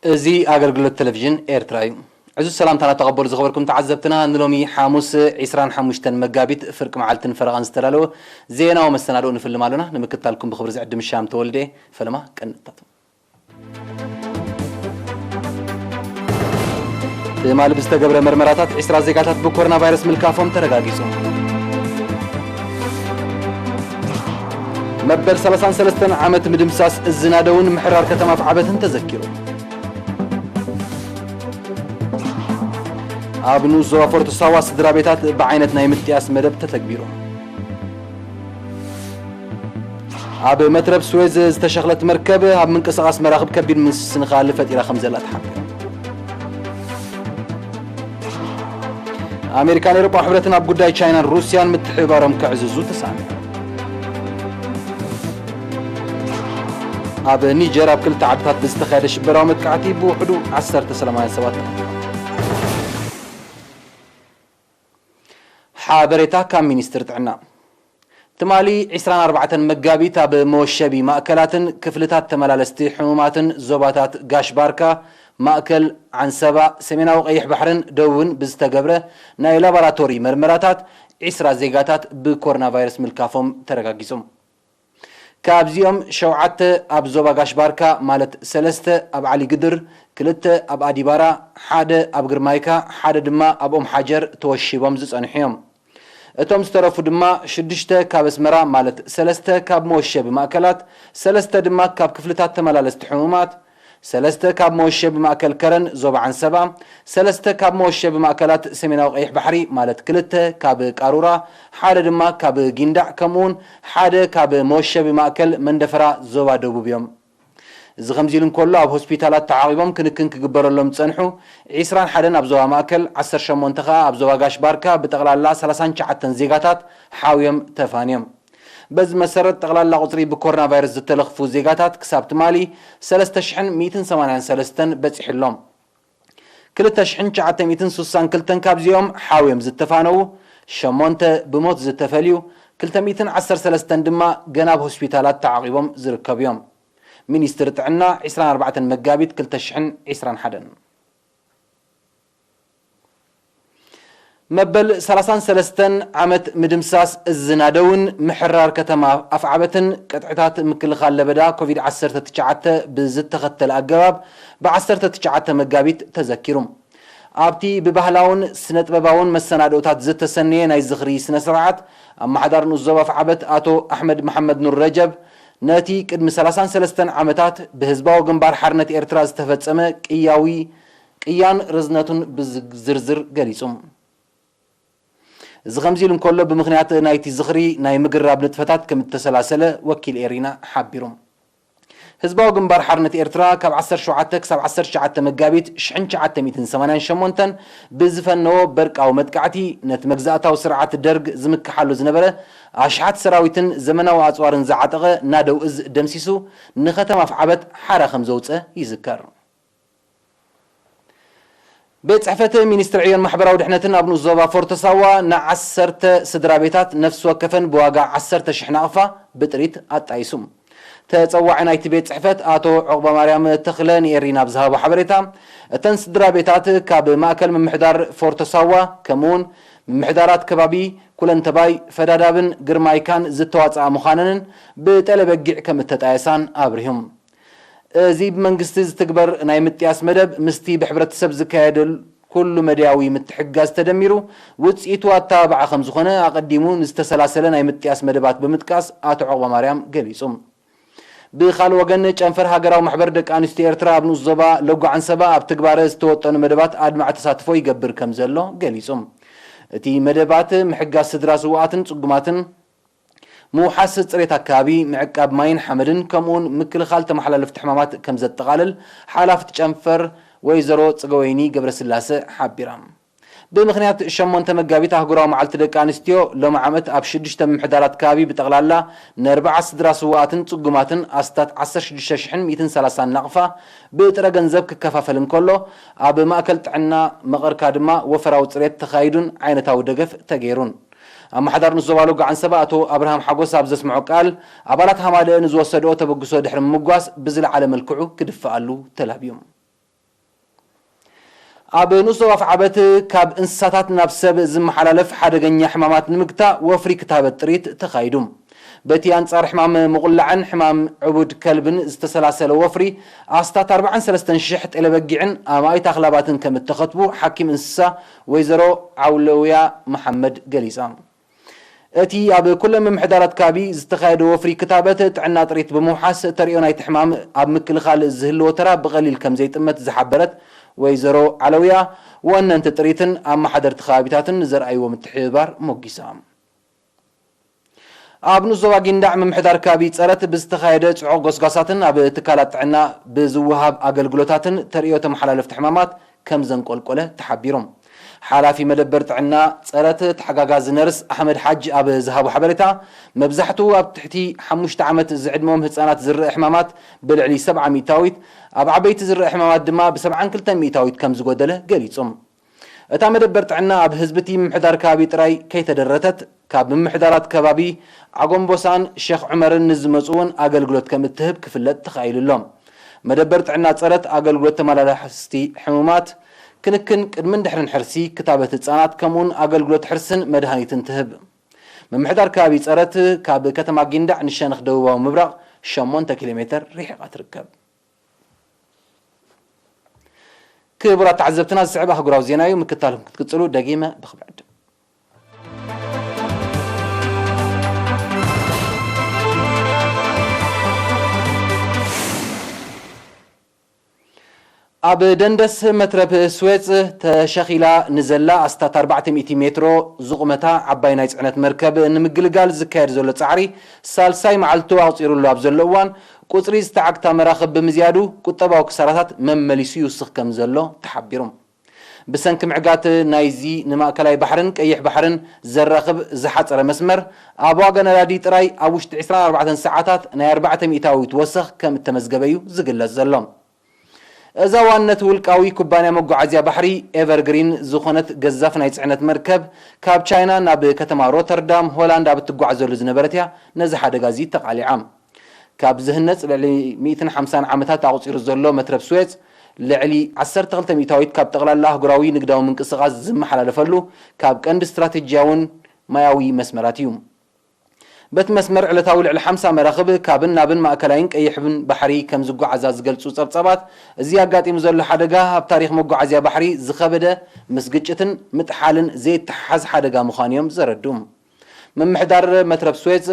እዚ ኣገልግሎት ቴሌቪዥን ኤርትራ እዩ። ዕዙዝ ሰላምታና ተቐበሉ ዝኸበርኩም ተዓዘብትና፣ ንሎሚ ሓሙስ ዕስራን ሓሙሽተን መጋቢት ፍርቂ መዓልትን ፈረቓን ዝተዳለወ ዜናዊ መሰናድኦ ንፍልም ኣሎና። ንምክትታልኩም ብኽብሪ ዝዕድም ሻም ተወልደ። ፈለማ ቀንታቱ። ትማሊ ብዝተገብረ መርመራታት ዕስራ ዜጋታት ብኮሮና ቫይረስ ምልካፎም ተረጋጊጹ። መበል ሰላሳን ሰለስተን ዓመት ምድምሳስ እዝናደውን ምሕራር ከተማ ኣፍዓበትን ተዘኪሩ። ኣብ ንኡስ ዞባ ፎርቶ ሳዋ ስድራ ቤታት ብዓይነት ናይ ምጥያስ መደብ ተተግቢሩ። ኣብ መትረብ ስዌዝ ዝተሸኽለት መርከብ ኣብ ምንቅስቓስ መራኽብ ከቢድ ምስንኻል ፈጢራ ከም ዘላ ተሓቢሩ። ኣሜሪካን ኤውሮጳ ሕብረትን ኣብ ጉዳይ ቻይናን ሩስያን ምትሕብባሮም ከዕዝዙ ተሳሚዑ። ኣብ ኒጀር ኣብ ክልተ ዓድታት ብዝተኻየደ ሽበራዊ መጥቃዕቲ ብውሕዱ ዓሰርተ ሰላማውያን ሰባት ተቐቲሎም። ሓበሬታ ካብ ሚኒስትሪ ጥዕና። ትማሊ ዕስራን ኣርባዕተን መጋቢት ኣብ መወሸቢ ማእከላትን ክፍልታት ተመላለስቲ ሕሙማትን ዞባታት ጋሽ ባርካ፣ ማእከል ዓንሰባ፣ ሰሜናዊ ቀይሕ ባሕርን ደቡብን ብዝተገብረ ናይ ላቦራቶሪ መርመራታት ዕስራ ዜጋታት ብኮሮና ቫይረስ ምልካፎም ተረጋጊጹ። ካብዚኦም ሸውዓተ ኣብ ዞባ ጋሽ ባርካ፣ ማለት ሰለስተ ኣብ ዓሊ ግድር፣ ክልተ ኣብ ኣዲባራ፣ ሓደ ኣብ ግርማይካ፣ ሓደ ድማ ኣብ ኦም ሓጀር ተወሺቦም ዝጸንሑ እዮም። እቶም ዝተረፉ ድማ ሽዱሽተ ካብ ኣስመራ፣ ማለት ሰለስተ ካብ መወሸቢ ማእከላት፣ ሰለስተ ድማ ካብ ክፍልታት ተመላለስቲ ሕሙማት፣ ሰለስተ ካብ መወሸቢ ማእከል ከረን ዞባ ዓንሰባ፣ ሰለስተ ካብ መወሸቢ ማእከላት ሰሜናዊ ቀይሕ ባሕሪ፣ ማለት ክልተ ካብ ቃሩራ፣ ሓደ ድማ ካብ ጊንዳዕ፣ ከምኡውን ሓደ ካብ መወሸቢ ማእከል መንደፈራ ዞባ ደቡብ እዮም። እዚ ከምዚ ኢሉ እንከሎ፣ ኣብ ሆስፒታላት ተዓቒቦም ክንክን ክግበረሎም ዝጸንሑ ዕስራን ሓደን ኣብ ዞባ ማእከል፣ ዓሰርተ ሸሞንተ ከኣ ኣብ ዞባ ጋሽ ባርካ፣ ብጠቕላላ ሰላሳን ትሽዓተን ዜጋታት ሓውዮም ተፋንዮም። በዚ መሰረት፣ ጠቕላላ ቁጽሪ ብኮሮና ቫይረስ ዝተለኽፉ ዜጋታት ክሳብ ትማሊ ሰለስተ ሽሕን ሚእትን ሰማንያን ሰለስተን በጺሑ ኣሎ። ክልተ ሽሕን ትሽዓተ ሚእትን ስሳን ክልተን ካብዚኦም ሓውዮም ዝተፋነዉ፣ ሸሞንተ ብሞት ዝተፈልዩ፣ ክልተ ሚእትን ዓሰርተ ሰለስተን ድማ ገና ኣብ ሆስፒታላት ተዓቒቦም ዝርከቡ እዮም። ሚኒስትሪ ጥዕና፣ ዕስራን ኣርባዕተን መጋቢት ክልተ ሽሕን ዕስራን ሓደን። መበል ሰላሳን ሰለስተን ዓመት ምድምሳስ እዝናደውን ምሕራር ከተማ ኣፍዓበትን ቅጥዕታት ምክልኻል ለበዳ ኮቪድ ዓሰርተ ትሽዓተ ብዝተኸተለ ኣገባብ ብ ዓሰርተ ትሽዓተ መጋቢት ተዘኪሩ። ኣብቲ ብባህላውን ስነ-ጥበባውን መሰናድኦታት ዝተሰነየ ናይ ዝኽሪ ስነ-ስርዓት፣ ኣመሓዳሪ ንኡስ ዞባ ኣፍዓበት ኣቶ ኣሕመድ መሓመድ ኑር ረጀብ፣ ነቲ ቅድሚ ሰላሳን ሰለስተን ዓመታት ብህዝባዊ ግንባር ሓርነት ኤርትራ ዝተፈጸመ ቅያዊ ቅያን ርዝነቱን ብዝርዝር ገሊጹ። እዚ ከምዚ ኢሉ እንከሎ፣ ብምኽንያት ናይቲ ዝኽሪ ናይ ምግርራብ ንጥፈታት ከም እተሰላሰለ ወኪል ኤሪና ሓቢሩ። ህዝባዊ ግንባር ሓርነት ኤርትራ ካብ ዓሰርተ ሸውዓተ ክሳብ ዓሰርተ ትሽዓተ መጋቢት ሽሕን ትሽዓተ ሚእትን ሰማንያን ሸሞንተን ብዝፈነዎ በርቃዊ መጥቃዕቲ፣ ነቲ መግዛእታዊ ስርዓት ደርግ ዝምክሓሉ ዝነበረ ኣሽሓት ሰራዊትን ዘመናዊ ኣጽዋርን ዝዓጠቐ ናደው እዝ ደምሲሱ፣ ንከተማ ኣፍዓበት ሓራ ከም ዘውጸ ይዝከር። ቤት ጽሕፈት ሚኒስትሪ ዕዮን ማሕበራዊ ድሕነትን ኣብ ንኡስ ዞባ ፎርቶ ሳዋ ንዓሰርተ ስድራ ቤታት ነፍሲ ወከፈን ብዋጋ ዓሰርተ ሽሕ ናቕፋ ብጥሪት ኣጣይሱ። ተጸዋዒ ናይቲ ቤት ጽሕፈት ኣቶ ዑቕበማርያም ተኽለ ንኤሪና ኣብ ዝሃቦ ሓበሬታ፣ እተን ስድራ ቤታት ካብ ማእከል ምምሕዳር ፎርቶ ሳዋ፣ ከምኡውን ምምሕዳራት ከባቢ ኩለንተባይ፣ ፈዳዳብን ግርማይካን ዝተዋጽኣ ምዃነንን ብጠለበጊዕ ከም እተጣየሳን ኣብሪሁ። እዚ ብመንግስቲ ዝትግበር ናይ ምጥያስ መደብ ምስቲ ብሕብረተሰብ ዝካየድ ኩሉ መድያዊ ምትሕግጋዝ ተደሚሩ ውጽኢቱ ኣተባባዒ ከም ዝኾነ ኣቐዲሙ ንዝተሰላሰለ ናይ ምጥያስ መደባት ብምጥቃስ ኣቶ ዑቕባማርያም ገሊጹ። ብኻልእ ወገን፣ ጨንፈር ሃገራዊ ማሕበር ደቂ ኣንስትዮ ኤርትራ ኣብ ንኡስ ዞባ ሎጎ ዓንሰባ ኣብ ትግባረ ዝተወጠኑ መደባት ኣድማዒ ተሳትፎ ይገብር ከም ዘሎ ገሊጹ። እቲ መደባት ምሕጋዝ ስድራ ስዉኣትን ጽጉማትን፣ ምውሓስ ጽሬት ኣከባቢ፣ ምዕቃብ ማይን ሓመድን፣ ከምኡውን ምክልኻል ተመሓላለፍቲ ሕማማት ከም ዘጠቓልል ሓላፍቲ ጨንፈር ወይዘሮ ጽገወይኒ ገብረስላሰ ሓቢራ። ብምኽንያት ሸሞንተ መጋቢት ኣህጉራዊ መዓልቲ ደቂ ኣንስትዮ፣ ሎሚ ዓመት ኣብ ሽዱሽተ ምምሕዳራት ከባቢ ብጠቕላላ ንኣርብዓ ስድራ ስውኣትን ጽጉማትን ኣስታት ዓሰርተ ሽዱሽተ ሽሕን ሚእትን ሰላሳን ናቕፋ ብጥረ ገንዘብ ክከፋፈል እንከሎ፣ ኣብ ማእከል ጥዕና መቐርካ ድማ ወፈራዊ ጽሬት ተኻይዱን ዓይነታዊ ደገፍ ተገይሩን። ኣመሓዳሪ ንኡስ ዞባ ሎጎ ዓንሰባ ኣቶ ኣብርሃም ሓጎስ ኣብ ዘስምዖ ቃል፣ ኣባላት ሃማደኤ ንዝወሰድኦ ተበግሶ ድሕሪ ምምጓስ ብዝለዓለ መልክዑ ክድፈኣሉ ተላብዮም። ኣብ ንኡስ ዞባ ኣፍዓበት ካብ እንስሳታት ናብ ሰብ ዝመሓላለፍ ሓደገኛ ሕማማት ንምግታእ ወፍሪ ክታበት ጥሪት ተኻይዱ። በቲ ኣንጻር ሕማም ምቑላዕን ሕማም ዕቡድ ከልብን ዝተሰላሰለ ወፍሪ ኣስታት ኣርባዓን ሰለስተን ሽሕ ጤለበጊዕን ኣማኢት ኣኽላባትን ከም እተኸትቡ ሓኪም እንስሳ ወይዘሮ ዓውለውያ መሓመድ ገሊጻ። እቲ ኣብ ኩለን ምምሕዳራት ከባቢ ዝተኻየደ ወፍሪ ክታበት ጥዕና ጥሪት ብምውሓስ ተርእዮ ናይቲ ሕማም ኣብ ምክልኻል ዝህልዎ ተራ ብቐሊል ከም ዘይጥመት ዝሓበረት ወይዘሮ ዓለውያ፣ ወነንቲ ጥሪትን ኣመሓደርቲ ከባቢታትን ንዘርኣይዎ ምትሕብባር ሞጊሳ። ኣብ ንኡስ ዞባ ጊንዳዕ ምምሕዳር ከባቢ ጸረት ብዝተኻየደ ጽዑቕ ጎስጓሳትን ኣብ ትካላት ጥዕና ብዝወሃብ ኣገልግሎታትን ተርእዮ ተመሓላለፍቲ ሕማማት ከም ዘንቆልቆለ ተሓቢሩ። ሓላፊ መደበር ጥዕና ጸረት ተሓጋጋዚ ነርስ ኣሕመድ ሓጅ ኣብ ዝሃቦ ሓበሬታ፣ መብዛሕትኡ ኣብ ትሕቲ ሓሙሽተ ዓመት ዝዕድመኦም ህጻናት ዝረአ ሕማማት ብልዕሊ ሰብዓ ሚእታዊት፣ ኣብ ዓበይቲ ዝረአ ሕማማት ድማ ብሰብዓን ክልተን ሚእታዊት ከም ዝጎደለ ገሊጹ። እታ መደበር ጥዕና ኣብ ህዝቢ እቲ ምምሕዳር ከባቢ ጥራይ ከይተደረተት፣ ካብ ምምሕዳራት ከባቢ ዓጎምቦሳን ሼኽ ዑመርን ንዝመጹ እውን ኣገልግሎት ከም እትህብ ክፍለጥ ተኻኢሉ ኣሎ። መደበር ጥዕና ጸረት ኣገልግሎት ተመላላስቲ ሕሙማት፣ ክንክን ቅድምን ድሕርን ሕርሲ፣ ክታበት ህጻናት፣ ከምኡውን ኣገልግሎት ሕርስን መድሃኒትን ትህብ። ምምሕዳር ከባቢ ጸረት ካብ ከተማ ጊንዳዕ ንሸነኽ ደቡባዊ ምብራቕ ሸሞንተ ኪሎ ሜተር ርሒቓ ትርከብ። ክቡራት ተዓዘብትና፣ ዝስዕብ ኣህጉራዊ ዜና እዩ። ምክትታልኩም ክትቅጽሉ ደጊመ ብኽብሪ ዕድም። ኣብ ደንደስ መትረብ ስዌጽ ተሸኺላ ንዘላ ኣስታት ኣርባዕተ ሚእቲ ሜትሮ ዝቑመታ ዓባይ ናይ ጽዕነት መርከብ ንምግልጋል ዝካየድ ዘሎ ጻዕሪ ሳልሳይ መዓልቱ ኣቑጺሩሉ ኣብ ዘሎ እዋን፣ ቁጽሪ ዝተዓግታ መራኽብ ብምዝያዱ፣ ቁጠባዊ ክሳራታት መመሊሱ ይውስኽ ከም ዘሎ ተሓቢሩ። ብሰንኪ ምዕጋት ናይዚ ንማእከላይ ባሕርን ቀይሕ ባሕርን ዘራኽብ ዝሓጸረ መስመር፣ ኣብ ዋጋ ነዳዲ ጥራይ ኣብ ውሽጢ ዕስራን ኣርባዕተን ሰዓታት ናይ ኣርባዕተ ሚእታዊት ወሰኽ ከም እተመዝገበ እዩ ዝግለጽ ዘሎ። እዛ ዋነት ውልቃዊ ኩባንያ መጓዓዝያ ባሕሪ ኤቨርግሪን ዝኾነት ገዛፍ ናይ ጽዕነት መርከብ፣ ካብ ቻይና ናብ ከተማ ሮተርዳም ሆላንድ ኣብ እትጓዓዘሉ ዝነበረት እያ ነዚ ሓደጋ እዚ ተቓሊዓ። ካብ ዝህነጽ ልዕሊ ሚእትን ሓምሳን ዓመታት ኣቑጺሩ ዘሎ መትረብ ስዌጽ፣ ልዕሊ ዓሰርተ ክልተ ሚእታዊት ካብ ጠቕላላ ኣህጉራዊ ንግዳዊ ምንቅስቓስ ዝመሓላለፈሉ ካብ ቀንዲ ስትራቴጂያውን ማያዊ መስመራት እዩ። በቲ መስመር ዕለታዊ ልዕሊ ሓምሳ መራኽብ ካብን ናብን ማእከላይን ቀይሕን ባሕሪ ከም ዝጓዓዛ ዝገልጹ ጸብጻባት፣ እዚ ኣጋጢሙ ዘሎ ሓደጋ ኣብ ታሪኽ መጓዓዝያ ባሕሪ ዝኸበደ፣ ምስ ግጭትን ምጥሓልን ዘይተሓሓዝ ሓደጋ ምዃኑ እዮም ዘረድኡ። ምምሕዳር መትረብ ስዌጽ፣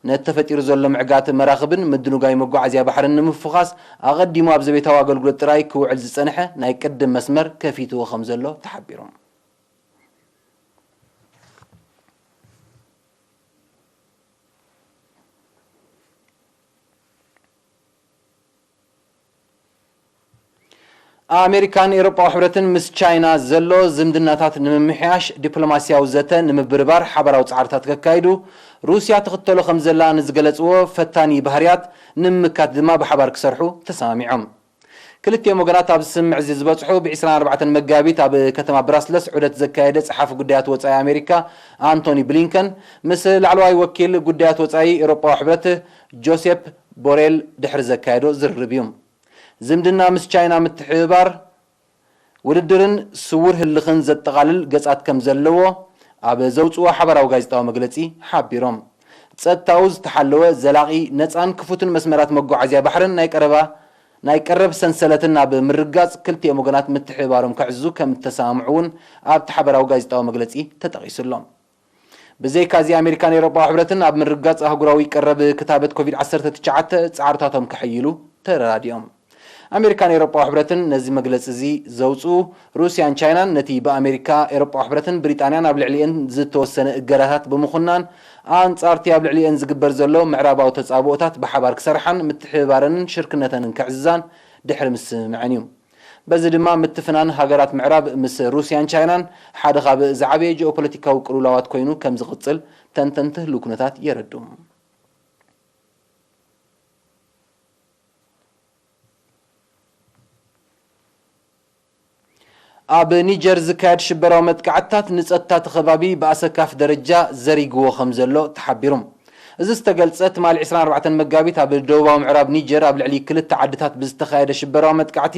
ነቲ ተፈጢሩ ዘሎ ምዕጋት መራኽብን ምድንጓይ መጓዓዝያ ባሕርን ንምፍዃስ፣ ኣቐዲሙ ኣብ ዘቤታዊ ኣገልግሎት ጥራይ ክውዕል ዝጸንሐ ናይ ቅድም መስመር ከፊትዎ ከም ዘሎ ተሓቢሩ። ኣሜሪካን ኤውሮጳዊ ሕብረትን ምስ ቻይና ዘሎ ዝምድናታት ንምምሕያሽ ዲፕሎማስያዊ ዘተ ንምብርባር ሓባራዊ ጻዕርታት ከካይዱ ሩስያ ትኽተሎ ከም ዘላ ንዝገለጽዎ ፈታኒ ባህርያት ንምምካት ድማ ብሓባር ክሰርሑ ተሰማሚዖም። ክልቲኦም ወገናት ኣብዚ ስምምዕ እዚ ዝበጽሑ ብ ዕስራን ኣርባዕተን መጋቢት ኣብ ከተማ ብራስለስ ዑደት ዘካየደ ጸሓፊ ጉዳያት ወጻኢ ኣሜሪካ ኣንቶኒ ብሊንከን ምስ ላዕለዋይ ወኪል ጉዳያት ወጻኢ ኤውሮጳዊ ሕብረት ጆሴፕ ቦሬል ድሕሪ ዘካየዶ ዝርርብ እዩ። ዝምድና ምስ ቻይና ምትሕብባር፣ ውድድርን ስዉር ህልኽን ዘጠቓልል ገጻት ከም ዘለዎ ኣብ ዘውጽዎ ሓባራዊ ጋዜጣዊ መግለጺ ሓቢሮም። ጸጥታኡ ዝተሓለወ ዘላቒ ነጻን ክፉትን መስመራት መጓዓዝያ ባሕርን ናይ ቀረባ ናይ ቀረብ ሰንሰለትን ኣብ ምርጋጽ ክልቲኦም ወገናት ምትሕብባሮም ከዕዝዙ ከም እተሰማምዑ እውን ኣብቲ ሓባራዊ ጋዜጣዊ መግለጺ ተጠቒሱ ኣሎ። ብዘይካዚ ኣሜሪካን ኤውሮጳዊ ሕብረትን ኣብ ምርጋጽ ኣህጉራዊ ቀረብ ክታበት ኮቪድ ዓሰርተ ትሽዓተ ጻዕርታቶም ከሐይሉ ተረዳዲኦም። ኣሜሪካን ኤውሮጳዊ ሕብረትን ነዚ መግለጺ እዚ ዘውጽኡ፣ ሩስያን ቻይናን ነቲ ብኣሜሪካ፣ ኤውሮጳዊ ሕብረትን ብሪጣንያን ኣብ ልዕሊኤን ዝተወሰነ እገዳታት ብምኹናን፣ ኣንጻርቲ ኣብ ልዕሊኤን ዝግበር ዘሎ ምዕራባዊ ተጻብኦታት ብሓባር ክሰርሓን ምትሕብባረንን ሽርክነተንን ከዕዝዛን ድሕሪ ምስምዕን እዩ። በዚ ድማ ምትፍናን ሃገራት ምዕራብ ምስ ሩስያን ቻይናን ሓደ ካብ ዝዓበየ ጂኦፖለቲካዊ ቅልውላዋት ኮይኑ ከም ዝቕጽል ተንተንቲ ህልው ኩነታት የረድኡ። ኣብ ኒጀር ዝካየድ ሽበራዊ መጥቃዕትታት ንጸጥታ እቲ ከባቢ ብኣሰካፊ ደረጃ ዘሪግዎ ከም ዘሎ ተሓቢሩ። እዚ ዝተገልጸ ትማሊ ዕስራን ኣርባዕተን መጋቢት ኣብ ደቡባዊ ምዕራብ ኒጀር ኣብ ልዕሊ ክልተ ዓድታት ብዝተኻየደ ሽበራዊ መጥቃዕቲ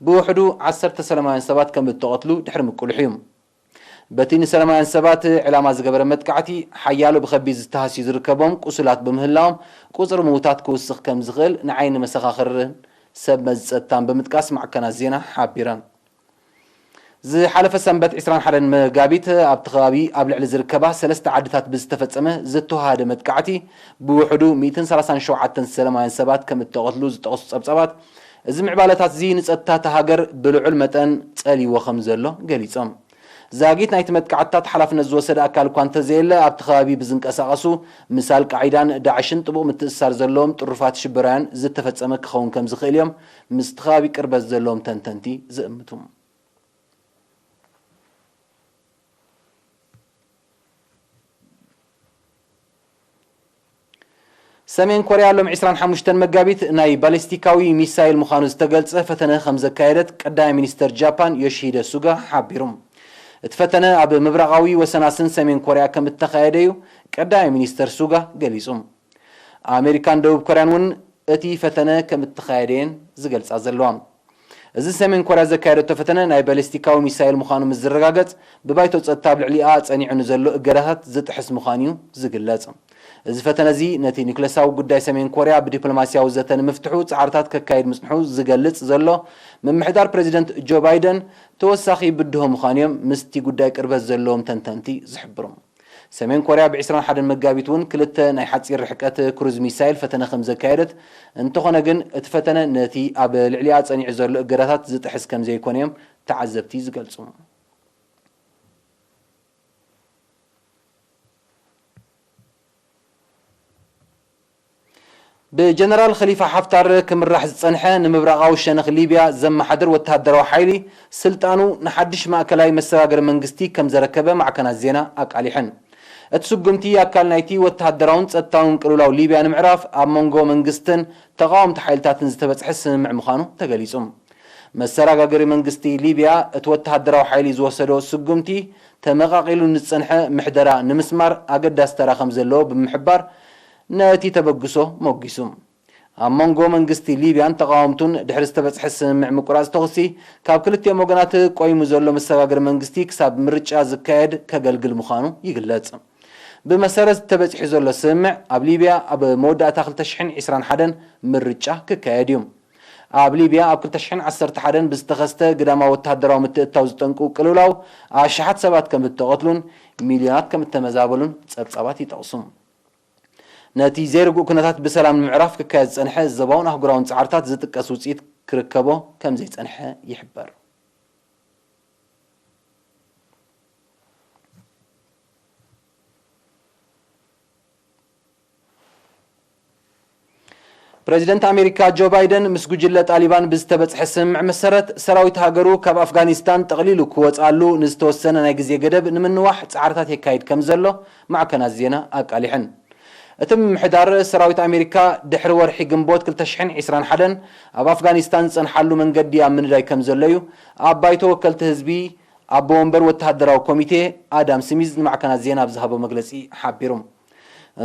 ብውሕዱ ዓሰርተ ሰላማውያን ሰባት ከም እተቐትሉ ድሕሪ ምቁልሑ እዩ። በቲ ንሰላማውያን ሰባት ዕላማ ዝገበረ መጥቃዕቲ ሓያሎ ብኸቢድ ዝተሃስዩ ዝርከቦም ቁሱላት ብምህላዎም ቁጽሪ ምዉታት ክውስኽ ከም ዝኽእል ንዓይኒ መሰኻኽርን ሰብ መዚ ጸጥታን ብምጥቃስ ማዕከናት ዜና ሓቢረን። ዝሓለፈ ሰንበት ዕስራን ሓደን መጋቢት ኣብቲ ከባቢ ኣብ ልዕሊ ዝርከባ ሰለስተ ዓድታት ብዝተፈጸመ ዝተወሃደ መጥቃዕቲ ብውሕዱ ሚእትን ሰላሳን ሸውዓተን ሰላማውያን ሰባት ከም እተቐትሉ ዝጠቕሱ ጸብጻባት፣ እዚ ምዕባለታት እዚ ንጸጥታ እታ ሃገር ብልዑል መጠን ጸልይዎ ከም ዘሎ ገሊጾም። ዛጊት ናይቲ መጥቃዕትታት ሓላፍነት ዝወሰደ ኣካል እኳ እንተዘየለ፣ ኣብቲ ከባቢ ብዝንቀሳቐሱ ምስ ኣልቃዒዳን ዳዕሽን ጥቡቕ ምትእስሳር ዘለዎም ጥሩፋት ሽበራውያን ዝተፈጸመ ክኸውን ከም ዝኽእል እዮም ምስቲ ከባቢ ቅርበት ዘለዎም ተንተንቲ ዝእምቱ። ሰሜን ኮርያ ሎም ዕስራን ሓሙሽተን መጋቢት ናይ ባሊስቲካዊ ሚሳይል ምዃኑ ዝተገልጸ ፈተነ ከም ዘካየደት ቀዳማይ ሚኒስተር ጃፓን ዮሺሂደ ሱጋ ሓቢሩ። እቲ ፈተነ ኣብ ምብራቓዊ ወሰናስን ሰሜን ኮርያ ከም እተኻየደ እዩ ቀዳማይ ሚኒስተር ሱጋ ገሊጹ። ኣሜሪካን ደቡብ ኮርያን እውን እቲ ፈተነ ከም እተኻየደ እየን ዝገልጻ ዘለዋ። እዚ ሰሜን ኮርያ ዘካየደቶ ፈተነ ናይ ባሊስቲካዊ ሚሳይል ምዃኑ ምስ ዝረጋገጽ፣ ብባይቶ ጸጥታ ኣብ ልዕሊኣ ጸኒዑ ንዘሎ እገዳታት ዝጥሕስ ምዃኑ እዩ ዝግለጽ። እዚ ፈተነ እዚ ነቲ ኒውክለሳዊ ጉዳይ ሰሜን ኮርያ ብዲፕሎማስያዊ ዘተ ንምፍትሑ ጻዕርታት ከካይድ ምጽንሑ ዝገልጽ ዘሎ ምምሕዳር ፕረዚደንት ጆ ባይደን ተወሳኺ ብድሆ ምዃኑ እዮም ምስቲ ጉዳይ ቅርበት ዘለዎም ተንተንቲ ዝሕብሩ። ሰሜን ኮርያ ብ ዕስራን ሓደን መጋቢት እውን ክልተ ናይ ሓጺር ርሕቀት ክሩዝ ሚሳይል ፈተነ ከም ዘካየደት፣ እንተኾነ ግን እቲ ፈተነ ነቲ ኣብ ልዕሊኣ ጸኒዑ ዘሎ እገዳታት ዝጥሕስ ከም ዘይኮነ እዮም ተዓዘብቲ ዝገልጹ። ብጀነራል ኸሊፋ ሓፍታር ክምራሕ ዝጸንሐ ንምብራቓዊ ሸነኽ ሊብያ ዘመሓድር ወተሃደራዊ ሓይሊ ስልጣኑ ንሓድሽ ማእከላይ መሰጋገሪ መንግስቲ ከም ዘረከበ ማዕከናት ዜና ኣቃሊሐን። እቲ ስጉምቲ ኣካል ናይቲ ወተሃደራውን ጸጥታውን ቅልውላው ሊብያ ንምዕራፍ ኣብ መንጎ መንግስትን ተቓወምቲ ሓይልታትን ዝተበጽሐ ስምምዕ ምዃኑ ተገሊጹ። መሰጋገሪ መንግስቲ ሊብያ እቲ ወተሃደራዊ ሓይሊ ዝወሰዶ ስጉምቲ ተመቓቒሉ ንዝጸንሐ ምሕደራ ንምስማር ኣገዳሲ ተራ ከም ዘለዎ ብምሕባር ነቲ ተበግሶ ሞጊሱ። ኣብ መንጎ መንግስቲ ሊብያን ተቓወምቱን ድሕሪ ዝተበጽሐ ስምምዕ ምቁራጽ ተኹሲ፣ ካብ ክልቲኦም ወገናት ቆይሙ ዘሎ መሰጋገሪ መንግስቲ ክሳብ ምርጫ ዝካየድ ከገልግል ምዃኑ ይግለጽ። ብመሰረት ተበጺሑ ዘሎ ስምምዕ፣ ኣብ ሊብያ ኣብ መወዳእታ ክልተ ሽሕን ዕስራን ሓደን ምርጫ ክካየድ እዩ። ኣብ ሊብያ ኣብ ክልተ ሽሕን ዓሰርተ ሓደን ብዝተኸስተ ግዳማዊ ወተሃደራዊ ምትእትታው ዝጠንቁ ቅልውላው ኣሽሓት ሰባት ከም እተቐትሉን ሚልዮናት ከም እተመዛበሉን ጸብጻባት ይጠቕሱ። ነቲ ዘይርጉእ ኩነታት ብሰላም ንምዕራፍ ክካየድ ዝጸንሐ ዞባውን ኣህጉራውን ጻዕርታት ዝጥቀስ ውጽኢት ክርከቦ ከም ዘይጸንሐ ይሕበር። ፕረዚደንት ኣሜሪካ ጆ ባይደን ምስ ጉጅለ ጣሊባን ብዝተበጽሐ ስምምዕ መሰረት፣ ሰራዊት ሃገሩ ካብ ኣፍጋኒስታን ጠቕሊሉ ክወጽኣሉ ንዝተወሰነ ናይ ግዜ ገደብ ንምንዋሕ ጻዕርታት የካይድ ከም ዘሎ ማዕከናት ዜና ኣቃሊሐን። እቲ ምምሕዳር፣ ሰራዊት ኣሜሪካ ድሕሪ ወርሒ ግንቦት ክልተ ሽሕን ዕስራን ሓደን ኣብ ኣፍጋኒስታን ዝጸንሓሉ መንገዲ ኣብ ምንዳይ ከም ዘሎ እዩ ኣብ ባይቶ ወከልቲ ህዝቢ ኣቦ ወንበር ወተሃደራዊ ኮሚቴ ኣዳም ስሚዝ ንማዕከናት ዜና ኣብ ዝሃቦ መግለጺ ሓቢሩ።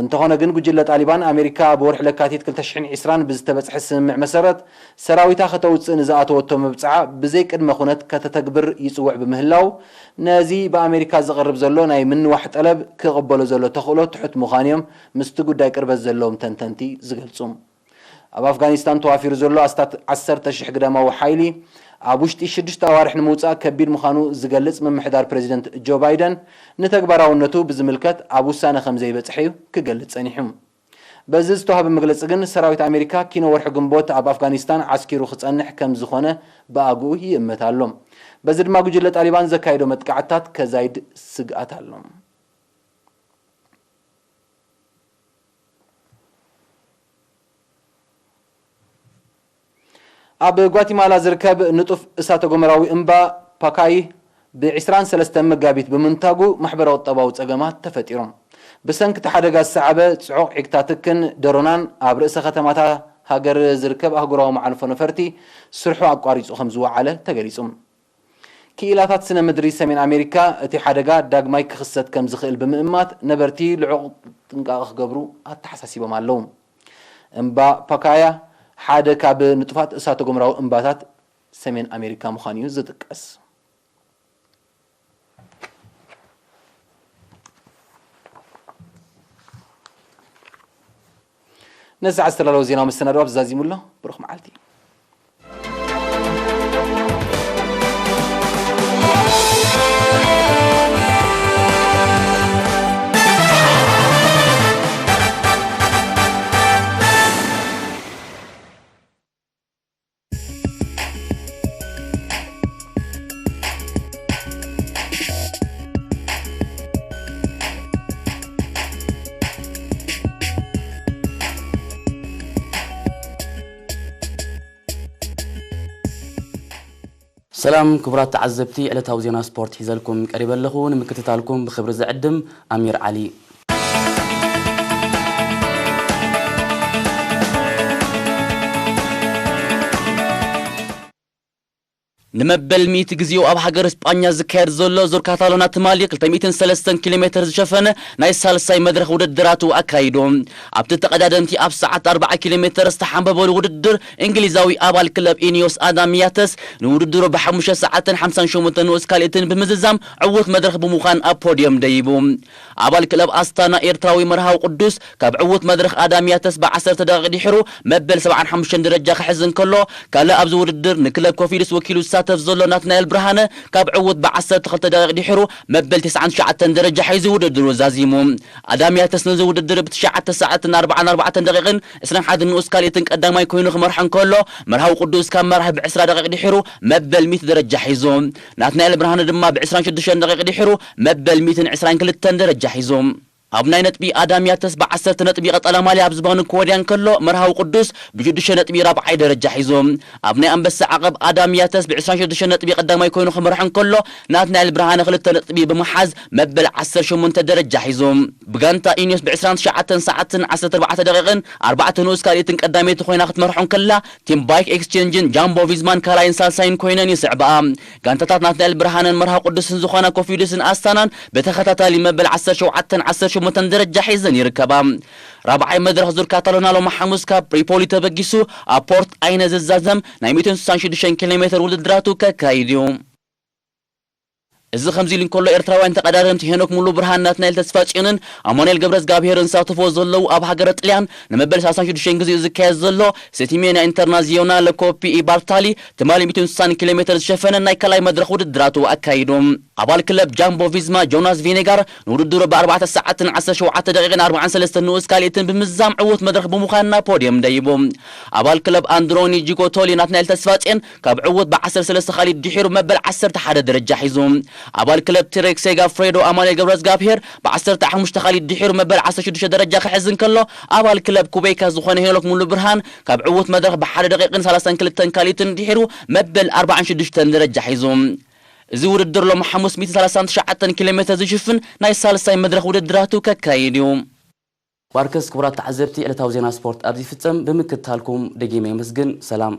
እንተኾነ ግን፣ ጉጅለ ጣሊባን ኣሜሪካ ኣብ ወርሒ ለካቲት ክልተ ሽሕን ዕስራን ብዝተበጽሐ ስምምዕ መሰረት፣ ሰራዊታ ከተውጽእ ንዝኣተወቶ መብጽዓ ብዘይ ቅድመ ኩነት ከተተግብር ይጽውዕ ብምህላው፣ ነዚ ብኣሜሪካ ዝቐርብ ዘሎ ናይ ምንዋሕ ጠለብ ክቕበሎ ዘሎ ተኽእሎ ትሑት ምዃኑ እዮም ምስቲ ጉዳይ ቅርበት ዘለዎም ተንተንቲ ዝገልጹ። ኣብ ኣፍጋኒስታን ተዋፊሩ ዘሎ ኣስታት ዓሰርተ ሽሕ ግዳማዊ ሓይሊ፣ ኣብ ውሽጢ ሽዱሽተ ኣዋርሕ ንምውጻእ ከቢድ ምዃኑ ዝገልጽ ምምሕዳር ፕረዚደንት ጆ ባይደን፣ ንተግባራውነቱ ብዝምልከት ኣብ ውሳነ ከም ዘይበጽሐ እዩ ክገልጽ ጸኒሑ። በዚ ዝተዋህበ መግለጺ ግን፣ ሰራዊት ኣሜሪካ ኪኖ ወርሒ ግንቦት ኣብ ኣፍጋኒስታን ዓስኪሩ ክጸንሕ ከም ዝኾነ ብኣግኡ ይእመት ኣሎ። በዚ ድማ ጉጅለ ጣሊባን ዘካየዶ መጥቃዕትታት ከዛይድ ስግኣት ኣሎ። ኣብ ጓቲማላ ዝርከብ ንጡፍ እሳተ ጎመራዊ እምባ ፓካይ ብ ዕስራን ሰለስተን መጋቢት ብምንታጉ ማሕበራዊ ቁጠባዊ ጸገማት ተፈጢሮም። ብሰንኪ እቲ ሓደጋ ዝሰዓበ ጽዑቕ ዒግታ ትክን ደሮናን ኣብ ርእሰ ከተማታ ሃገር ዝርከብ ኣህጉራዊ መዓርፎ ነፈርቲ ስርሑ ኣቋሪጹ ከም ዝወዓለ ተገሊጹ። ክኢላታት ስነ ምድሪ ሰሜን ኣሜሪካ እቲ ሓደጋ ዳግማይ ክኽሰት ከም ዝኽእል ብምእማት ነበርቲ ልዑቕ ጥንቃቐ ክገብሩ ኣተሓሳሲቦም ኣለዉ። እምባ ፓካያ ሓደ ካብ ንጡፋት እሳተ ጎመራዊ እምባታት ሰሜን ኣሜሪካ ምዃኑ እዩ ዝጥቀስ። ነዚ ሰዓት ዝተዳለወ ዜናዊ መሰናድኦ ኣብዚ ዛዚሙ ኣሎ። ብሩኽ መዓልቲ። ሰላም ክቡራት ተዓዘብቲ፣ ዕለታዊ ዜና ስፖርት ሒዘልኩም ቀሪበ ኣለኹ። ንምክትታልኩም ብኽብሪ ዝዕድም ኣሚር ዓሊ። ንመበል ሚእቲ ግዜኡ ኣብ ሃገር ስጳኛ ዝካየድ ዘሎ ዙር ካታሎና ትማሊ ክልተ ሚእትን ሰለስተን ኪሎ ሜተር ዝሸፈነ ናይ ሳልሳይ መድረኽ ውድድራቱ ኣካይዱ። ኣብቲ ተቐዳደምቲ ኣብ ሰዓት ኣርብዓ ኪሎ ሜተር ዝተሓንበበሉ ውድድር፣ እንግሊዛዊ ኣባል ክለብ ኢኒዮስ ኣዳም ያተስ ንውድድሩ ብሓሙሽተ ሰዓትን ሓምሳን ሸሞንተን ንኡስ ካልኢትን ብምዝዛም ዕዉት መድረኽ ብምዃን ኣብ ፖድየም ደይቡ። ኣባል ክለብ ኣስታና ኤርትራዊ መርሃዊ ቅዱስ ካብ ዕዉት መድረኽ ኣዳም ያተስ ብዓሰርተ ደቂቕ ድሒሩ መበል ሰብዓን ሓሙሽተን ደረጃ ክሕዝ እንከሎ፣ ካልእ ኣብዚ ውድድር ንክለብ ኮፊድስ ወኪሉ ዝሳተፍ ዘሎ ናትናኤል ብርሃነ ካብ ዕዉት ብዓሰርተ ክልተ ደቂቕ ድሒሩ መበል ተስዓን ትሽዓተን ደረጃ ሒዙ ውድድሩ ዛዚሙ። ኣዳም ያተስ ነዚ ውድድር ብትሽዓተ ሰዓትን ኣርብዓን ኣርባዕተን ደቂቕን ዕስራን ሓደን ንኡስ ካልኢትን ቀዳማይ ኮይኑ ክመርሖ እንከሎ፣ መርሃዊ ቅዱስ ካብ መራሒ ብዕስራ ደቂቕ ድሒሩ መበል ሚእቲ ደረጃ ሒዙ። ናትናኤል ብርሃነ ድማ ብዕስራን ሽዱሽተን ደቂቕ ድሒሩ መበል ሚእትን ዕስራን ክልተን ደረጃ ሒዙ። ኣብ ናይ ነጥቢ ኣዳም ያተስ ብዓሰርተ ነጥቢ ቀጠላ ማልያ ኣብ ዝባኑ ክወድያ እንከሎ፣ መርሃዊ ቅዱስ ብሽዱሽተ ነጥቢ ራብዓይ ደረጃ ሒዙ። ኣብ ናይ ኣንበሳ ዓቐብ ኣዳም ያተስ ብዕስራን ሽዱሽተ ነጥቢ ቀዳማይ ኮይኑ ክመርሖ እንከሎ፣ ናትናኤል ብርሃነ ክልተ ነጥቢ ብምሓዝ መበል ዓሰርተ ሸሞንተ ደረጃ ሒዙ። ብጋንታ ኢኒዮስ ብዕስራን ትሽዓተን ሰዓትን ዓሰርተ ኣርባዕተ ደቂቕን ኣርባዕተ ንኡስ ካልኢትን ቀዳመይቲ ኮይና ክትመርሖ እንከላ፣ ቲም ባይክ ኤክስቼንጅን ጃምቦ ቪዝማን ካልኣይን ሳልሳይን ኮይነን ይስዕብኣ። ጋንታታት ናትናኤል ብርሃነን መርሃዊ ቅዱስን ዝኾና ኮፊድስን ኣስታናን ብተኸታታሊ መበል ዓሰርተ ሸውዓተን ዓሰርተ ሸሞንተን ደረጃ ሒዘን ይርከባ። ራብዓይ መድረኽ ዙር ካታሎና ሎሚ ሓሙስ ካብ ሪፖሊ ተበጊሱ ኣብ ፖርት ኣይነ ዝዛዘም ናይ ሚእትን ስሳን ሽዱሽተን ኪሎ ሜተር ውድድራቱ ከካይድ እዩ። እዚ ከምዚ ኢሉ እንከሎ፣ ኤርትራውያን ተቐዳደምቲ ሄኖክ ሙሉ ብርሃን፣ ናትናኤል ተስፋጽዮንን ኣማኑኤል ገብረዝጋብሄርን ዝሳተፎ ዘለዉ ኣብ ሃገረ ጥልያን ንመበል ሰላሳን ሽዱሽተን ግዜኡ ዝካየድ ዘሎ ሴቲሜንያ ኢንተርናዚዮናለ ኮፒ ኢባርታሊ ትማሊ ሚእትን ስሳን ኪሎ ሜተር ዝሸፈነ ናይ ካልኣይ መድረኽ ውድድራቱ ኣካይዱ። ኣባል ክለብ ጃምቦ ቪዝማ ጆናስ ቪኔጋር ንውድድሩ ብኣርባዕተ ሰዓትን ዓሰርተ ሸውዓተ ደቂቕን ኣርባዓን ሰለስተን ንኡስ ካልኢትን ብምዝዛም ዕዉት መድረኽ ብምዃን ናብ ፖድየም ደይቡ። ኣባል ክለብ ኣንድሮኒ ጂጎቶሊ ናትናኤል ተስፋጽዮን ካብ ዕዉት ብዓሰርተ ሰለስተ ካልኢት ድሒሩ መበል ዓሰርተ ሓደ ደረጃ ሒዙ። ኣባል ክለብ ቲሬክ ሴጋ ፍሬዶ ኣማኑኤል ገብረዝጋብሄር ብዓሰርተ ሓሙሽተ ካልኢት ድሒሩ መበል ዓሰርተ ሽዱሽተ ደረጃ ክሕዝ እንከሎ፣ ኣባል ክለብ ኩቤካ ዝኾነ ሄኖክ ሙሉ ብርሃን ካብ ዕዉት መድረኽ ብሓደ ደቂቕን ሰላሳን ክልተን ካልኢትን ድሒሩ መበል ኣርባዓን ሽዱሽተን ደረጃ ሒዙ። እዚ ውድድር ሎሚ ሓሙስ ሚእቲ ሰላሳን ትሽዓተን ኪሎ ሜተር ዝሽፍን ናይ ሳልሳይ መድረኽ ውድድራቱ ከካይድ እዩ። ዋርከስ ክቡራት ተዓዘብቲ፣ ዕለታዊ ዜና ስፖርት ኣብዚ ይፍጸም። ብምክትታልኩም ደጊመ የመስግን። ሰላም።